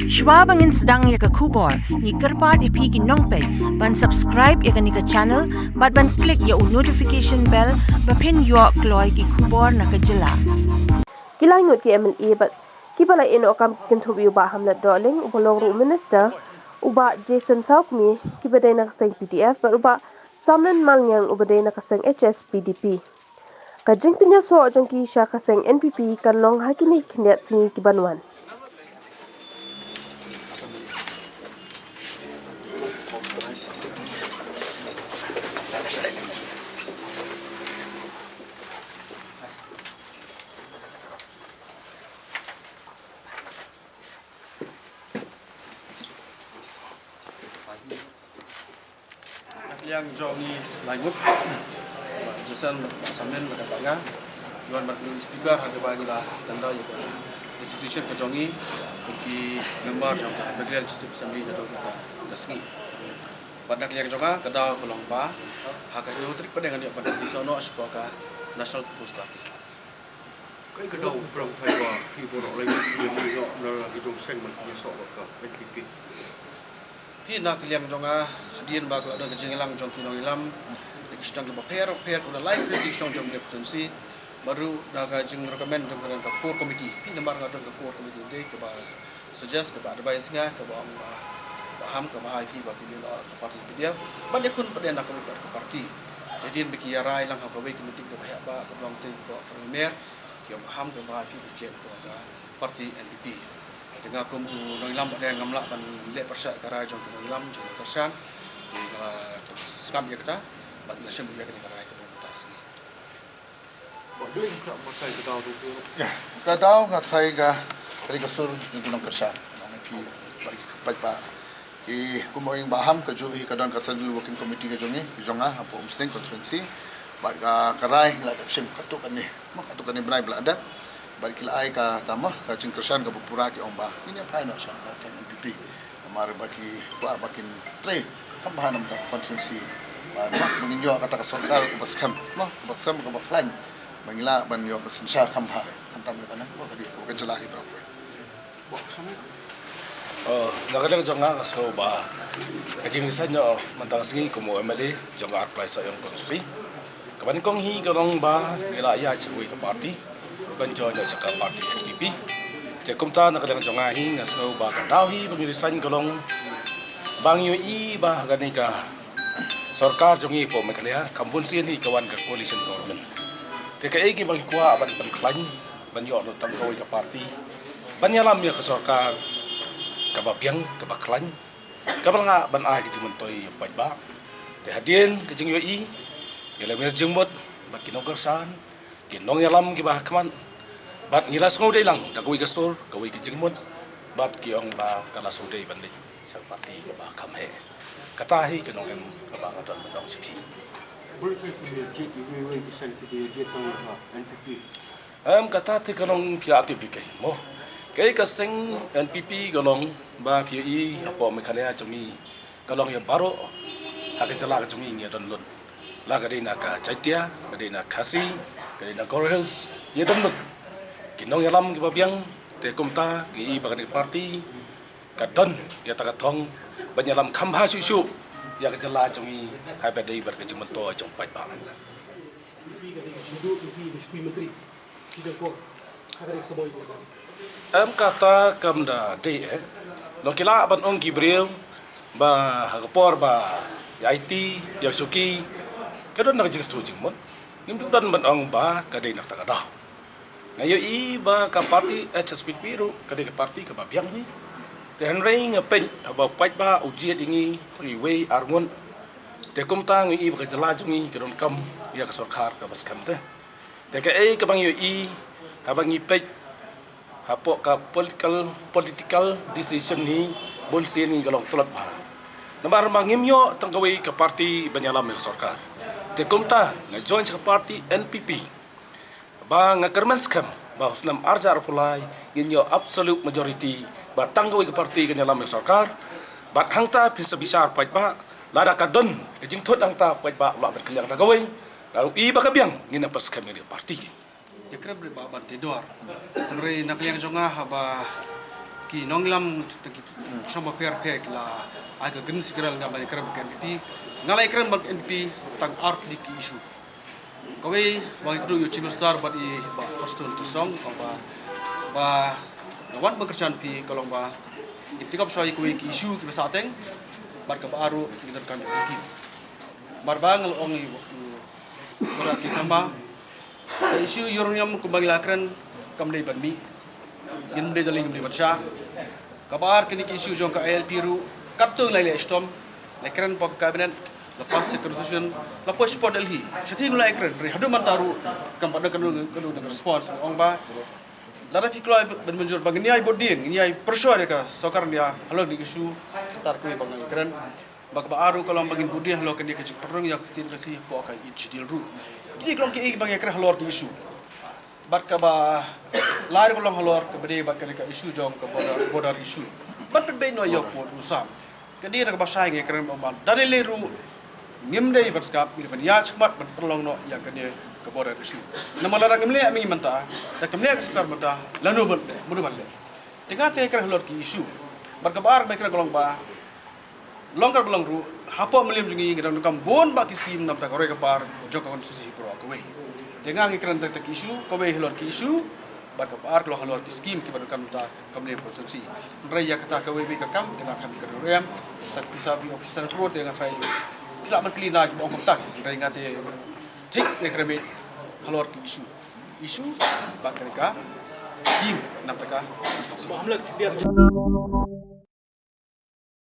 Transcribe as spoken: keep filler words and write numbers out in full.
Shuwa ba ngin sdang ïa ka khubor, ngi kyrpad ïa phi ki nongpeit ban subscribe ïa kane ka channel bad ban click ïa u notification bell ba phin ïoh kloi ki khubor na ka jylla. Ki lai ngut ki M L A bad kiba la ïehnoh kam ki kynthup ïa u Bah Hamlet Dohling uba long ruh u minister, u Bah Jason Sawkmie kiba dei na ka seng P D F bad u Bah Samlin Malngiang uba dei na ka seng H S P D P. Ka jingpynïasoh jong ki sha ka seng N P P kan long ha kine ki khyndiat sngi ki ban wan. Na ka liang jong ngi lai ngut, Bah Jason, Bah Samlin bad nga, ngi wan bad u Speaker ha kaba ngi la tender ïa ka resignation ka jong ngi kum ki member jong ka Meghalaya Legislative Assembly naduh kata ka sngi. Bad na ka liang jong nga ka daw ka long ba ha ka hynñiew tarik pat ngan ïoh ban ïasnoh shapoh ka National People's Party. Kaei ka daw u pyrshang ba ki baroh lai ngut ki ïoh na ki jong seng ban ïasoh bad ka N P P? Phi, na ka liang jong nga, hadien ba ka la don ka jingïalang jong ki nongïalam na ki shnong kiba pher pher, ka la lai ki shnong jong ka constituency, bad ruh da ka jingrecommend jong ka core committee. Phi, namar nga don ka core committee, dei kaba suggest, kaba advise nga, kaba ong ba, ba ham, kaba ai phi ba phi ïoh ka party P D F. Bad ïakhun pat na kawei pat ka party. Te hadien ba ki ïarai lang ha kawei ka meeting kaba heh ba, kaba long te ka Prime Minister, ki ong ba ham, kaba ai phi ba phi ïoh ka party N P P. Te nga kum u nongïalam bad ngam lah ban leh pyrshah ka rai jong ki nongïalam jong ka kyrshan. Te nga la sngap ïa kata bad nga shem ïa kane ka rai kaba mynta ka sngi. Ba dei ka ba kai ka daw tu. Ïa, ka daw nga sai ka, ka dei ka sur jong ki nongkyrshan. Nang ki bad ki paidbah. Ki kum ong ba ham, kajuh hi ka don ka central working committee ka jong ngi, ka jong nga, hapoh Umsning constituency. Bad ka, ka rai ngi la dep shim katto katne. Mo, katto katne bnai ba la dep. Bad ki la ai kata mo, ka jingkyrshan kaba pura, ki ong ba ngin ïa phai noh sha ka seng N P P. Namar ba ki kwah ba kin trei kham bha na ka constituency. Bad mo, ba ngin ïoh kata ka sorkar kaba skhem, mo, kaba skhem, kaba khlaiñ. Ba ngin lah ban ïoh ka synshar kham bha, khamtam ïa kane, ba ka dei ka jylla hi baroh. Oh, na ka liang jong nga, nga sngew ba ka jingresign noh mynta ka sngi kum u M L A jong ka Arphlei Sohiong constituency, kaba nyngkong hi ka long ba ngi la ïaid sha kawei ka party, ban join noh sha ka party N P P. Te kumta na ka liang jong nga hi, nga sngew ba ka daw hi ba ngi resign ka long ba ngi ïohi ba ha kane ka sorkar jong ngi hapoh Meghalaya, kam bun sien hi ka wan ka coalition government. Te kaei kaba ngi kwah ban pynkhlaiñ, ban ïoh noh tang kawei ka party ban ïalam ïa ka sorkar kaba biang, kaba khlaiñ, kaba la ngah ban ai ka jingmyntoi ïa u paidbah. Te hadien ka jingïohi, ngi la mih jingmut bad ki nongkyrshan, ki nongïalam kiba ha khmat, bad ngi la sngewdei lang da kawei ka sur, kawei ka jingmut, bad ki ong ba ka la sngewdei ban leit sha ka party kaba kham heh. Kata hi ka nongrim kaba nga don ban ong sha phi. Bun ki ïa jied iwei iwei ki seng ki ïa jied tang ïa ka N P P. Em, kata te ka long phi ïa tip hi keiñ mo. Kaei ka seng N P P ka long ba phi ïohi hapoh Meghalaya jong ngi, ka long ïa baroh ha ka jylla ka jong ngi ngi ïa don lut. La ka dei na ka Jaiñtia, ka dei na Khasi, ka dei na Garo Hills, ngi ïa don lut. Ki nongïalam kiba biang, te kumta ngi i ba kane ka party ka don ïa kata ka thong ban ïalam kham bha shuh shuh ïa ka jylla jong ngi, haba ïadei bad ka jingmyntoi jong u paidbah. Em, kata kam da dei, eh. Long ki lah ban ong ki briew ba ha ka por ba ïa aiti, ïa shuki, ka don na ka jingsngewthuh jingmut. Ngim ju don ban ong ba ka dei na kata ka daw. Nga ïohi ba ka party H S P D P ruh ka dei ka party kaba biang hi. Te hynrei nga peit haba u paidbah u jied ïa ngi tang iwei ar ngut, te kumta nga ïohi ba ka jylla jong ngi ka donkam ïa ka sorkar kaba skhem te. Te kaei kaba ngi ïohi haba ngi peit hapoh ka political, political decision hi, bun sien ngi ka long tlot bha. Namar ba ngim ïoh tang kawei ka party ban ïalam ïa ka sorkar. Te kumta nga join sha ka party N P P. Ba nga kyrmen skhem ba ha u snem arhajar arphew lai ngin ïoh absolute majority, ba tang kawei ka party kan ïalam ïa ka sorkar. Bad hangta phin sa bishar paidbah, lada ka don ka jingthut hangta paidbah u lah ban kylliang da kawei. Lada u i ba ka biang, ngin ym pat skhem ïa ka party. Ïa kren bri ba ban te dor. Hynrei na ka liang jong nga haba Ki nongïalam, ki shnong bapher bapher ki la ai ka green signal nga ban ïakren bad ka N P P. Nga la ïakren bad ka N P P tang ar tylli ki issue. Kawei ba nga kynduh ïa u Chief Minister bad i Bah Prestone Tynsong, ba, ba nga wan ban kyrshan phi ka long ba ngin tip shwa ïa kawei ki issue kiba sahteng bad kaba ar ruh ngi donkam ïa ka scheme. Namar ba nga la ong ïa u Bah K. Sangma, ka issue uranium kumba ngi la kren kam dei ban mih. Ngim dei da lei, ngim dei ban shah. Kaba ar, kane ka issue jong ka I L P ruh katto ngi la leh shitom, la kren hapoh ka cabinet, la pass ïa ka resolution, la poi shapoh Delhi. Shathie ngi la kren, hynrei haduh mynta ruh kam pat don kano kano ka response. Ong ba lada phi kloi ban mynjur ba ngin ïai bud dien, ngin ïai pressure ïa ka sorkar India halor kane ka issue. Tar kawei ba nga ïakren. Ba kaba ar ruh ka long ba ngin bud dien halor kane ka jingpynrung ïa ka democracy hapoh ka Eighth Schedule ruh. Kine ki long kiei kiba nga ïakren halor ka issue. Bad kaba lai ruh ka long halor kaba dei bad kane ka issue jong ka border, border issue. Ban pynbeit noh ïa u pud u sam. Ka dei na kaba shai nga ïakren ba man da lei lei ruh ngim dei ban sngap, ngi dei ban ïaid shakhmat ban pynlong noh ïa kane ka border issue. Namar lada ngim leh mynta, da ngim leh ka sorkar mynta, lano ban leh, mano ban leh. Te nga te ïakren halor ki issue. Bad kaba ar ba nga ïakren ka long ba long kaba long ruh, hapoh Mylliem jong ngi ngi donkam bun bah ki scheme na bynta ka roi ka par jong ka constituency baroh kawei. Te nga nga ïakren tang ki issue, kawei halor ki issue, bad kaba ar ka long halor ki scheme kiba donkam na bynta ka Mylliem constituency. Hynrei ïa kata kawei beit ka kam, te nga kam ka rem. Tang pisa beit officer pro te nga trai. Pisa ban kylli na kiba ong kumta. Hynrei nga te thik nga ïakren beit halor ki issue. Issue bad ka scheme na bynta ka constituency.